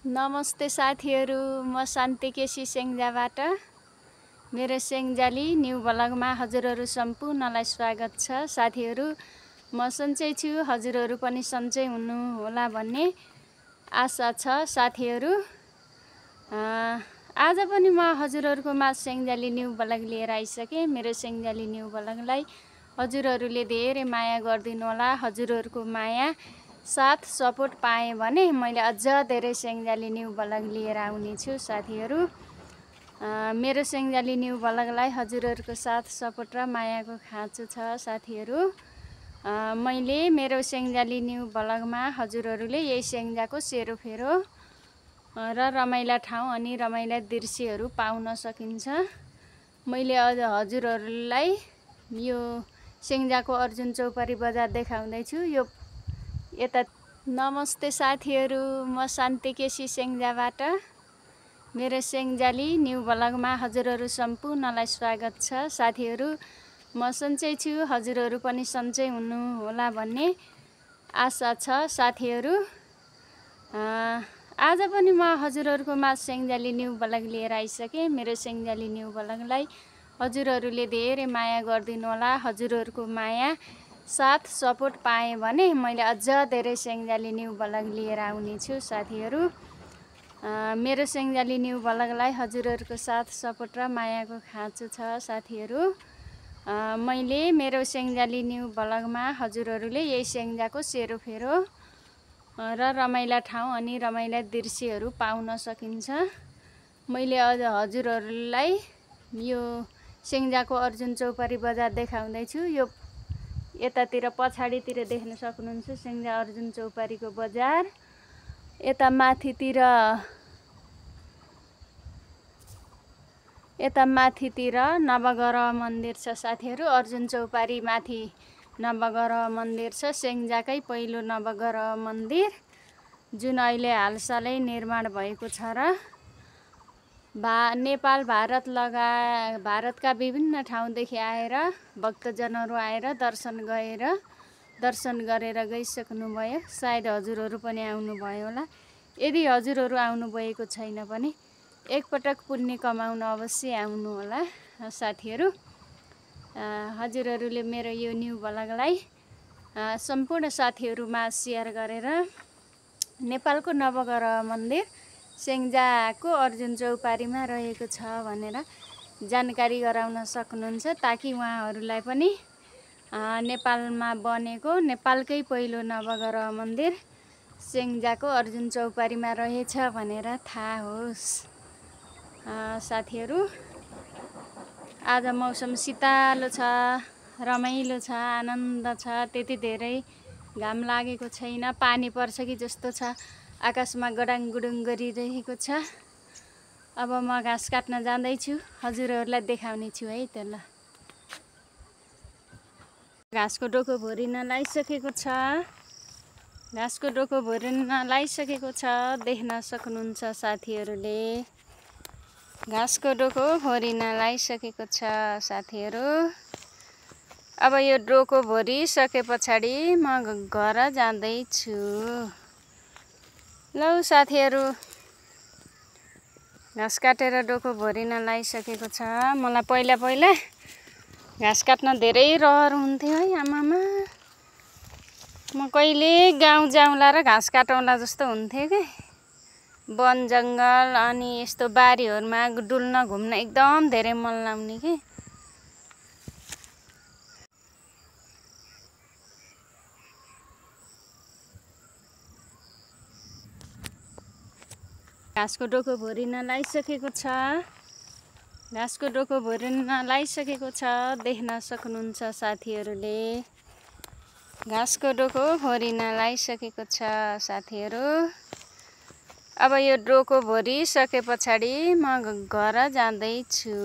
नमस्ते साथीहरू, म शान्ति केसी सेङ्जाबाट। मेरो सेङ्जाली न्यू ब्लगमा हजुरहरू सम्पूर्णलाई स्वागत छ। साथीहरू, म सन्चै छु, हजुरहरू पनि सन्चै हुनुहोला भन्ने आशा छ। साथीहरू, आज पनि म हजुरहरूको माझ सेङ्जाली न्यू ब्लग लिएर आइसकेँ। मेरो सेङ्जाली न्यू ब्लगलाई हजुरहरूले धेरै माया गरिदिनु होला। हजुरहरूको माया साथ सपोर्ट पाएँ भने मैले अझ धेरै सेङ्जाली न्यू ब्लग लिएर आउने छु। साथीहरू, मेरो सेङ्जाली न्यू ब्लगलाई हजुरहरूको साथ सपोर्ट र मायाको खाँचो छ। साथीहरू, मैले मेरो सेङ्जाली न्यू ब्लगमा हजुरहरूले यही सेङ्जाको सेरोफेरो र रमाइला ठाउँ अनि रमाइला दृश्यहरू पाउन सकिन्छ। मैले हजुरहरूलाई यो सेङ्जाको अर्जुन चौपारी बजार देखाउँदैछु। यो यता नमस्ते साथीहरू, म शान्ति केसी सेङ्जाबाट। मेरो सेङ्जाली न्यू ब्लगमा हजुरहरू सम्पूर्णलाई स्वागत छ। साथीहरू, म सन्चै छु, हजुरहरू पनि सन्चै हुनुहोला भन्ने आशा छ। साथीहरू, आज पनि म हजुरहरूको माझ सेङ्जाली न्यू ब्लग लिएर आइसकेँ। मेरो सेङ्जाली न्यू ब्लगलाई हजुरहरूले धेरै माया गरिदिनु होला। हजुरहरूको माया साथ सपोर्ट पाएँ भने मैले अझ धेरै सेङ्जाली न्यू ब्लग लिएर आउने छु। साथीहरू, मेरो सेङ्जाली न्यू ब्लगलाई हजुरहरूको साथ सपोर्ट र मायाको खाँचो छ। साथीहरू, मैले मेरो सेङ्जाली न्यू ब्लगमा हजुरहरूले यही सेङ्जाको सेरोफेरो र रमाइला ठाउँ अनि रमाइला दृश्यहरू पाउन सकिन्छ। मैले हजुरहरूलाई यो सेङ्जाको अर्जुन चौपारी बजार देखाउँदैछु। यो यतातिर पछाडितिर देख्न सक्नुहुन्छ सेङ्जा अर्जुन चौपारीको बजार। यता माथितिर नवग्रह मन्दिर छ। साथीहरू, अर्जुन चौपारी माथि नवग्रह मन्दिर छ। सेङ्जाकै पहिलो नवग्रह मन्दिर जुन अहिले हालसालै निर्माण भएको छ र नेपाल भारतका विभिन्न ठाउँदेखि आएर भक्तजनहरू आएर दर्शन गरेर गइसक्नुभयो। सायद हजुरहरू पनि आउनुभयो होला। यदि हजुरहरू आउनुभएको छैन भने एकपटक पुण्य कमाउन अवश्य आउनु होला। साथीहरू, हजुरहरूले मेरो यो न्यू ब्लगलाई सम्पूर्ण साथीहरूमा सेयर गरेर नेपालको नवग्रह मन्दिर सेङ्जाको अर्जुन चौपारीमा रहेको छ भनेर जानकारी गराउन सक्नुहुन्छ, ताकि उहाँहरूलाई पनि नेपालमा बनेको नेपालकै पहिलो नवग्रह मन्दिर सेङ्जाको अर्जुन चौपारीमा रहेछ भनेर थाहा होस्। साथीहरू, आज मौसम शीतल छ, रमाइलो छ, आनन्द छ। त्यति धेरै घाम लागेको छैन। पानी पर्छ कि जस्तो छ। आकाशमा गडाङगुडुङ गरिरहेको छ। अब म घाँस काट्न जाँदैछु, हजुरहरूलाई देखाउने छु है त। ल, घाँसको डोको भरिन लगाइसकेको छ। घाँसको डोको भरिन लगाइसकेको छ, देख्न सक्नुहुन्छ साथीहरूले। घाँसको डोको भरिन लगाइसकेको छ। साथीहरू, अब यो डोको भरिसके पछाडि म घर जाँदैछु। ल साथीहरू, घाँस काटेर डोको भरिन लगाइसकेको छ। मलाई पहिला घाँस काट्न धेरै रहर हुन्थ्यो है आमामा। म कहिले गाउँ जाउँला र घाँस काटौँला जस्तो हुन्थ्यो कि। वन जङ्गल अनि यस्तो बारीहरूमा डुल्न घुम्न एकदम धेरै मन लाग्ने कि। घाँसको डोको भरिन लगाइसकेको छ। घाँसको डोको भरिन लगाइसकेको छ, देख्न सक्नुहुन्छ साथीहरूले। घाँसको डोको भरिन लगाइसकेको छ। साथीहरू, अब यो डोको भरिसके पछाडि म घर जाँदैछु।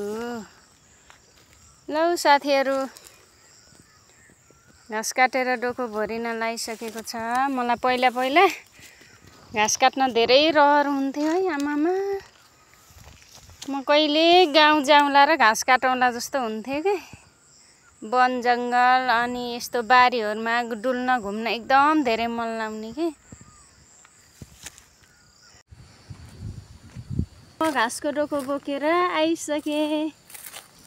ल साथीहरू, घाँस काटेर डोको भरिन लगाइसकेको छ। मलाई पहिला घाँस काट्न धेरै रहर हुन्थ्यो है आमामा। म कहिले गाउँ जाउँला र घाँस काटौँला जस्तो हुन्थ्यो कि। वन जङ्गल अनि यस्तो बारीहरूमा डुल्न घुम्न एकदम धेरै मन लाग्ने कि। घाँसको डोको बोकेर आइसकेँ,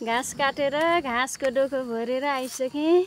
घाँस काटेर घाँसको डोको भरेर आइसकेँ।